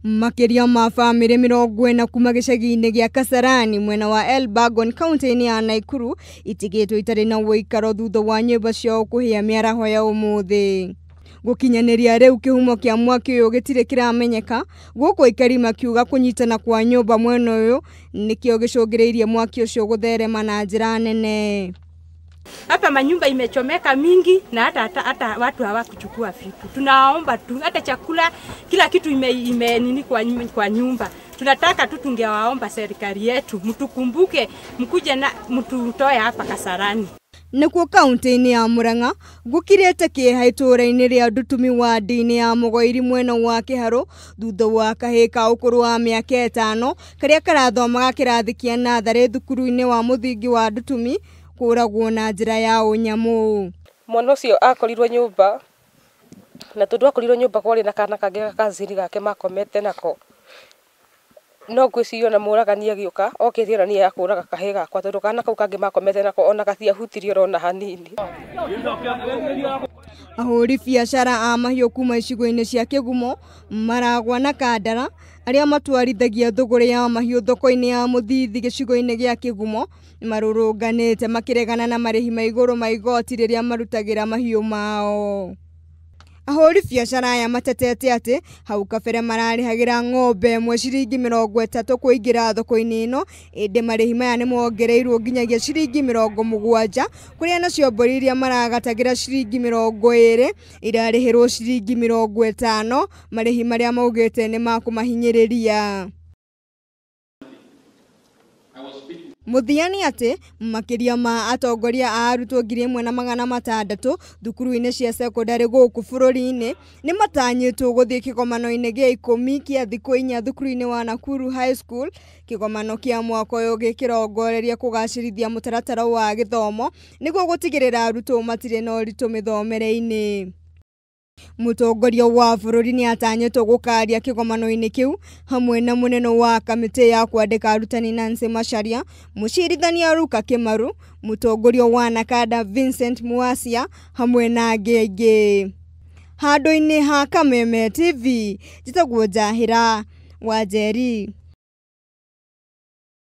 Makĩria ma bamĩrĩ 40 kuma gĩcagi-inĩ gĩa Kasarani mwena wa Elbagon kaunti-inĩ ya Nakuru itigĩtwo itarĩ na ũikaro thutha wa nyũmba ciao kũhĩa mĩaraho ya ũmũthĩ. Gũkinyanĩria rĩu kĩhumo kĩa mwaki ũyũ gĩtirĩ kĩramenyeka, gũkũ aikari makiuga kũnyitana kwa nyũmba mwena ũyũ nĩkĩo gĩcũngĩrĩirie mwaki ũcio gũtherema na njĩra nene. Hapa manyumba imechomeka mingi na hata watu hawakuchukua vitu. Tunaomba tu hata chakula kila kitu ime nini kwa nyumba. Tunataka tu tungewaomba serikali yetu mtukumbuke, mkuje na mtutoe hapa Kasarani. Nĩkuo kaunti-inĩ ya Murang'a gũkirĩte kĩeha itũũra-inĩ rĩa Ndutumi wadi-inĩ ya Mũgoiri mwena wa Kĩharũ thutha wa kahĩĩ ka ũkũrũ wa mĩaka 5 karĩa karathomaga kĩrathi kĩa natharĩ thukuru-inĩ wa mũthingi wa Ndutumi kũragwo na njĩra ya ũnyamũ. Mwana ũcio akorirwo nyũmba na tondũ akorirwo nyũmba kwarĩ na kana kangĩ ga kazini gake makomete nako, no ngwĩciria ona mũragani agĩũka okĩte ona niĩ akũraga kahĩĩ gakwa tondũ kana kau kangĩ makomete nako ona gatiahutirio ona hanini. Ahũri biacara a mahiũ kuma icigo-inĩ cia Kĩgumo, Maragwa na Kandara arĩa matwarithagia thũgũrĩ ya mahiũ thoko-inĩ ya Mũthithi gĩcigo-inĩ gĩa Kĩgumo nĩmarũrũnganĩte makĩregana na marĩhi ma igũrũ ma igoti rĩrĩa marutagĩra mahiũ mao. Ahũri biacara aya matetete atĩ hau kabere mararĩhagĩra ng'ombe ĩmwe ciringi 30 kũingĩra thoko-inĩ ĩno, ĩndĩ marĩhi maya nĩmongereirwo nginyagia ciringi 70, kũrĩa nacio mbũri iria maragatagĩra ciringi 20 irarĩhĩrwo ciringi 50, marĩhi marĩa maugĩte nĩ makũmahinyĩrĩria. Mũthia nĩ atĩ makĩria ma atongoria a arutwo 1600 thukuru-inĩ cia cekondarĩ gũkũ bũrũri-inĩ nĩmatanyĩtwo gũthiĩ kĩgomano-inĩ gĩa 10 kĩa thikũ 4 thukuru-inĩ wa Nakuru High School. Kĩgomano kĩa mwaka ũyũ gĩkĩrongoreria kũgacĩrithia mũtaratara wa gĩthomo nĩguo gũtigĩrĩra arutwo matirĩ na ũritũ mĩthomere-inĩ. Mũtongoria wa bũrũri nĩatanyĩtwo gũkaria kĩgomano-inĩ kĩu hamwe na mũnene wa kamĩtĩ ya kwandĩka arutani Nancy Macharia, mũcirithania Ruka Kĩmaru, mũtongoria wa Nakada Vincent Muasia hamwe na angĩ aingĩ. Handũ-inĩ ha Kameme TV, njĩtagwo Njahĩra Wanjeri.